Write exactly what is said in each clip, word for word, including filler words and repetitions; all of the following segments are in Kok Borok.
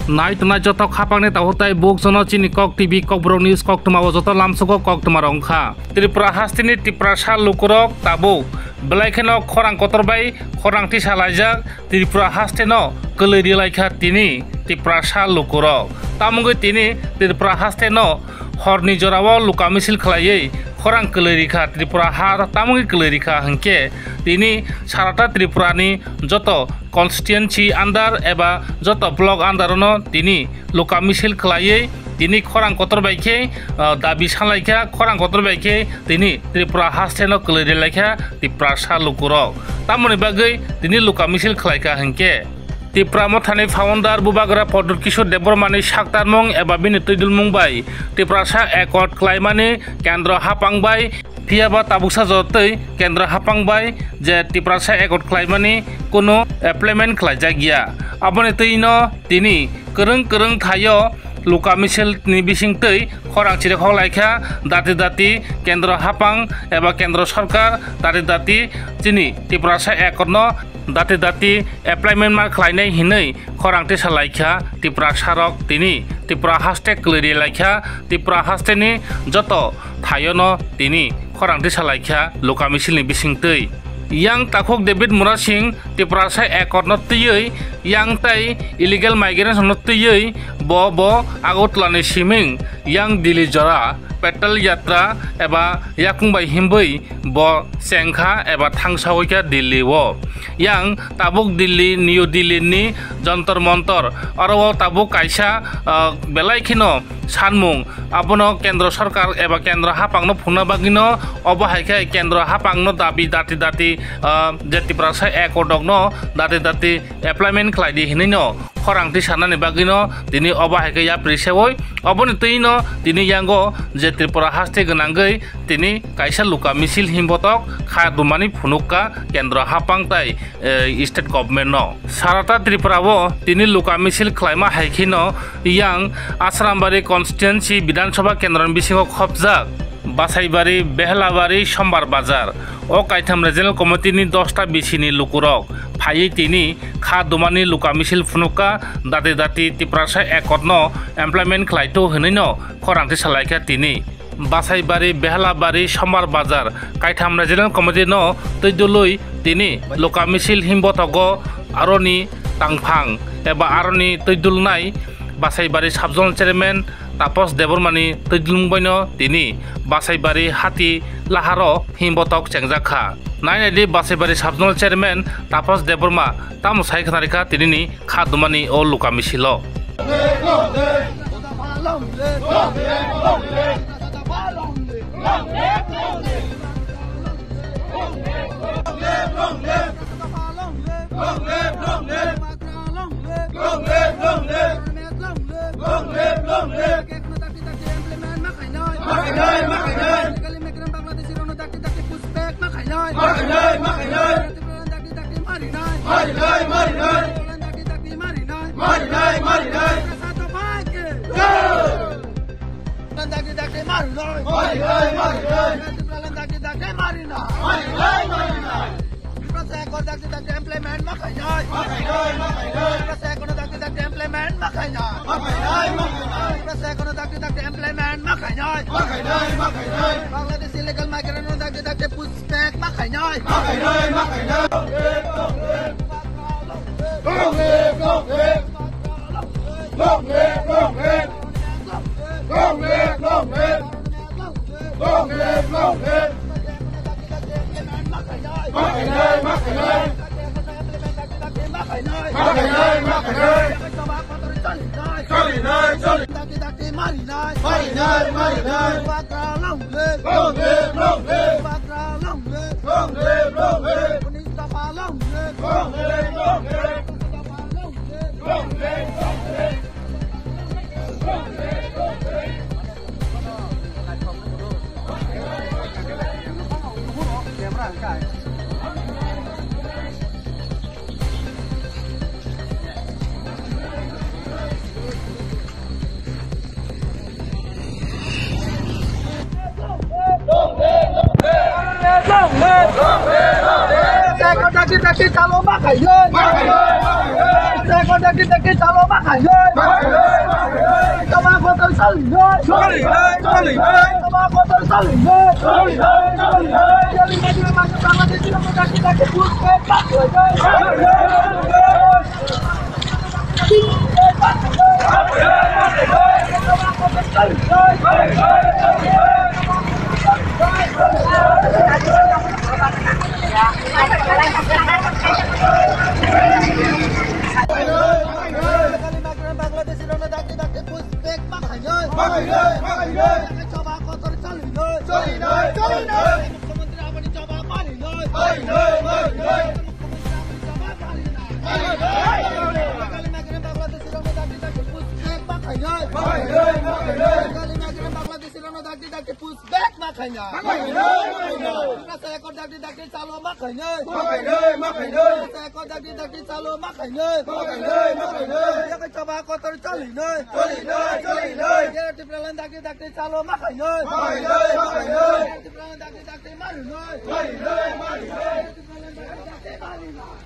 Nai tongnai joto khapangni tabuk tai bukjono chini Kok T V Kokborok News koktwma o joto lamsogo koktwma rok wngkha. Tripura hasteni Tiprasa lukurok tabuk belai kheno khorang kotor bai khorang tisa laijak. Tripura hasteno kwlwi ri laikha tini Tiprasa lukurok. Tamungwi tini Tripura hasteno horni jorao luka misil khlaiwi khorang kwlwi rikha Tripura ha tamungwi kwlwi rikha hwnkhe tini sarata Tripurani joto constituency under eba joto block under-ono tini luka misil khlaiwi tini khorang kotor bai khe, ah, dabi salaikha, khorang kotor bai khe tini Tripura hasteno kwlwi ri laikha Tiprasa lukurok. Tamoni bagwi tini luka misil khlaikha hwnkhe Tipra Mothani founder Bubagra Pradyut Kishore Debbarmani saktarmung eba bini twidulmung bai Tiprasa Accord khlaimani kendro hapang bai, phiya ba tabuksa jotoi kendro hapang bai je Tiprasa Accord khlaimani kunu implement khlaijak ya. Aboni twino tini kwrwng kwrwng thaio luka misil ni bising twi khorang chirikhok laikha dati dati kendro hapang eba kendro sarkar dati dati chini Tiprasa Accord no dati dati implement ma khlainai hinwi khorang tisa laikha Tiprasa rok tini Tripura haste kwlwi ri laikha Tripura hasteni joto thaiono tini khorang tisa laikha luka misil ni bising twi. Yang takhuk David Murasing Tiprasa Accord no twiwi yang tai illegal migration no twiwi bo bo Agartala ni siming yang Delhi jora Patal Yatra eba yakung bai himwi bo chengkha eba thangsawi kha Delhi o. Yang tabuk Delhi, New Delhi ni Jantar Mantar oro o tabuk kaisa, ah, belai kheno sanmung abono kendro sarkar eba kendro hapangno phunukna bagwino obo hai khe kendro hapangno dabi dati dati, ah, je Tiprasa Accord rokno dati dati implement khlai di hinwi no khorang twi sanani bagwino tini obo hai khe yapri sewoi oboni twi no tini yango je Tripura haste gwnangwi tini kaisa luka misil himbotok kha dumani phunukka kendro hapang tai, eh, state government no. Sarata Tripura o tini luka misil khlaima hai kheno yang Asrambari constituency Bidhan Sabha kendroni bisingo khopjak Basaibari, Behlabari, Sombar Bazar o kaitham regional committee ni dosta bisini lukurok phaiwi tini kha dumani luka misil phunukka dati dati Tiprasa Accord no implement khlai to hinwi no khorang twi salaikha tini. Basaibari, Behlabari, Sombar Bazar kaitham regional committee no twi dului tini luka misil himbotogo aroni tangphang eba aroni twi dulnai Basaibari sub-zonal chairman Tapos Debbarmani twi dulmung baino tini Basaibari hati laharo himbotok chengjak kha. Nainai di Basaibari sub-zonal chairman Tapos Debbarma tamo sai khna rikha tinini kha dumani o luka misilo. Marinai, marinai. Marinai, marinai. Marinai, marinai. Marinai, marinai. Marinai, marinai. Jai! Marinai, marinai. Marinai, marinai. Marinai, marinai. Tiprasa Accord dakti dakti implement ma khainai. Ma khainai, ma khainai. Tiprasa Accord dakti dakti implement ma khainai. Ma khainai, ma khainai. Tiprasa Accord dakti dakti implement ma khainai. Ma khainai, ma khainai. Bangladesh illegal migrant no dakti dakti push back ma khainai. Ma khainai, ma khainai. Long live, long live. Long live, long live. Long live, long live. Long live, long live. Ma khainai, ma khainai. Ma khainai, ma khainai. Chalinai, chalinai. Marinai, marinai. Long live, long live. Long live, long live. Long live, long live. Chalo ma khainai. Chekon dakti dakti chalo ma khainai. Chama kotor salinai. Salinai, salinai. Chama kotor salinai. Salinai, salinai. Bangladeshi dakti dakti push back ma khainai. Push back ma khaina. Tiprasa ekor dakti dakti chalo ma khaina. Tiprasa ekor dakti dakti chalo ma khaina. Yakai chaba kotor chali nai. Yara Tipraland dakti dakti chalo ma khaina. Tipraland dakti dakti mari nai. Tipraland dakti dakti mari nai.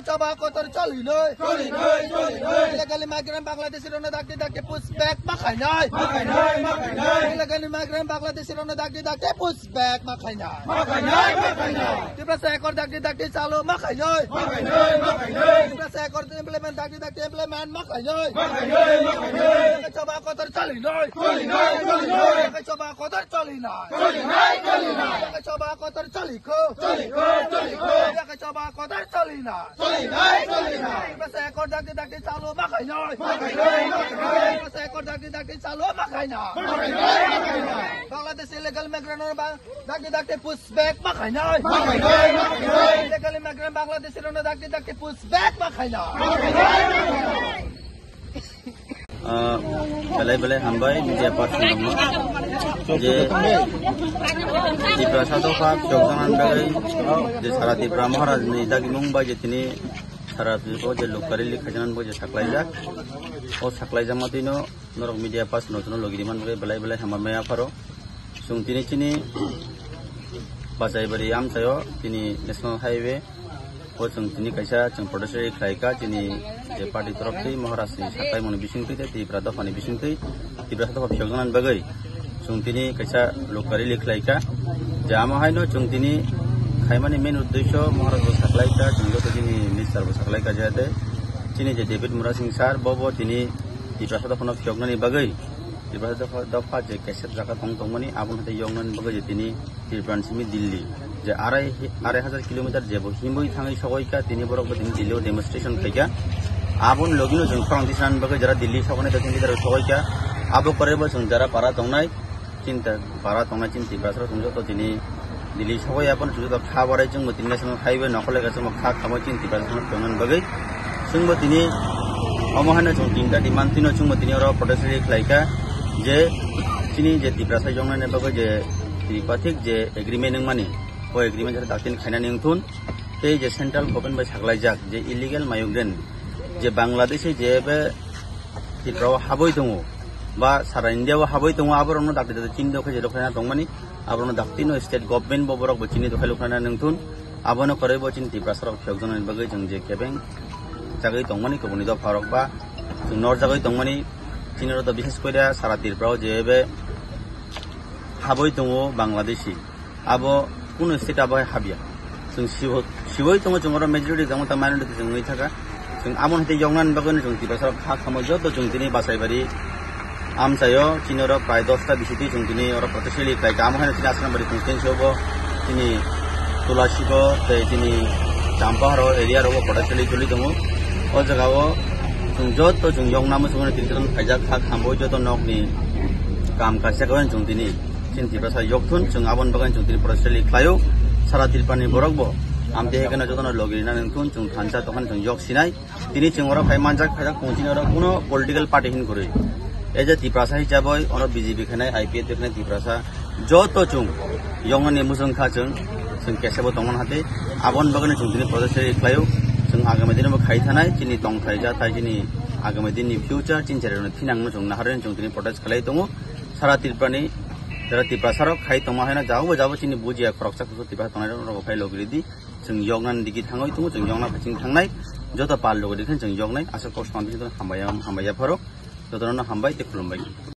Chaba kotor chali nai. Illegally migrant Bangladeshi rokno dakti dakti push back ma khainai. Illegally migrant Bangladeshi rokno dakti dakti push back ma khainai. Tiprasa ekor dakti dakti chalo ma khainai. Tiprasa ekor implement dakti dakti implement ma khainai. Chaba kotor chali nai. Chaba kotor chali nai. Chaba kotor chali ko. Chaba kotor chali nai. Tiprasa ekor dakti dakti chalo ma khainai. Tiprasa ekor dakti dakti chalo ma khainai. Bangladesh illegal migrant rok ba dakti dakti push back ma khainai. Illegal migrant Bangladesh rok dakti dakti push back ma khainai. Ah, belai belai hambai media person rokno je Tiprasa dopha chokdangna bagwi je sara Tipra Maharaj ni dagimung bai je tini sara Tripura je lukari lik khaijana bo je saklaijak. O saklaijakma tino norok media person rokno logi di man bagwi belai belai hambai maya pharo. Chwng tini chini Bachaibari amchaio tini National Highway o chwng tini kaisa chwng protest rally khlaika chini je party torof twi Maharaj ni saklaimani bisingtwi tei Tipra dophani bisingtwi Tipra dopha phiyokjaknani bagwi chwng tini kaisa lukka rally khlaika je amo haino chwng tini khaimani main uddesho Maharaj bo saklaika chwng joto chini minister bo saklaika je tei chini je David Murasing sir bo bo tini Tipra dophano phiyoknani bagwi Tiprasa dopha, dopha je kesep jaga tong tongmani, aboni hatai yoknani bagwi je tini Tripura ni simi Delhi, je arai, arai hajar kilometer jebo himwi thangwi sokoika, tini borok bo tini Delhi o demonstration khaika. Aboni logino chwng khorang tisnani bagwi jara Delhi soknai, tini jara sokoika. Abo korebo chwng jara para tongnai, chinta para tongnai, chini Tiprasa rok chwng joto tini Delhi sogwi abono chwng joto kha barai chwngbo tini National Highway nokole ka chwngbo kha khamwi chini Tiprasa rokno phiyoknani bagwi chwngbo tini omo haino chwng tinta demand tino chwngbo tini oro protest rally khlaika je chini je Tiprasa yoknani bagwi je Tripartite je agreement wngmani o agreement jara daktini khainani wngthun tei je central government bai saklaijak je illegal migrant je Bangladeshi je ebe Tripura o habwi tongo ba sara India o habwi tongo, aborokno dakti dakti chini dokhai je dokhai na tongmani, aborokno dakti no state government bo borok bo chini dokhai lukhlai na nangthun, abono kwrwi bo chini Tiprasa rok phiyok jaknani bagwi chwng je kebeng chagwi tongmani kubuni dopha rok ba chwng norjagwi tongmani, chini rok to bishes koira sara Tripura o je ebe habwi tongo Bangladeshi. Abo kuno state abo hai habya. Chwng sibo, siwoi tongo chwng oro majority tongo ta minority chwng wngwi thaka. Chwng amo hai tei yoknani bagwino chwng Tiprasa rok kha khamo joto chwng tini Basaibari amchaio chini oro prai dosta bisitwi chwng tini oro protest rally khlaika. Amo haino chini Asrambari constituency o bo chini Tulasibo tei chini Champahar area rogo protest rally choli tongo. O jagao chwng joto chwng yokna muchungmani tini khaijak kha khamo joto nokni kam kaisa khe chwng tini. Chini Tiprasa yokthun, chwng aboni bagwi chwng tini protest rally khlaio. Sara Tripurani borok bo amtwi hai kheno jotono logi rina nangthun, chwng thansa tongkhani chwng yok sinai. Tini chwng oro phai manjak, phaijak, chwng chini oro kuno political party hin kwrwi. As a Tiprasa hisabai oro B J P khainai, I P F T khainai Tiprasa joto chwng yoknani muchung kha chwng. Chwng kesebo tongmani hati, aboni bagwino chwng tini protest khlai khlaio. Chwng agami dino bo khai thanai, chini tongthai jathai, chini agami dinni future, chini cherrokni thinangno chwng naharwi chwng tini protest khlai tongo. Sara Tripurani, sara Tiprasarok khai tongma haino jabo jabo chini bujiya khoroksa kusu Tiprasa tongnai rok khai logiridi. Chwng yoknani digi thangwi tongo, chwng yokna phaiching thangnai. Joto pal logiridi khe chwng yoknai. Aswk kok samani bisingtwi hambai, hambai yapharo. Jotono hambai tei khulumbai.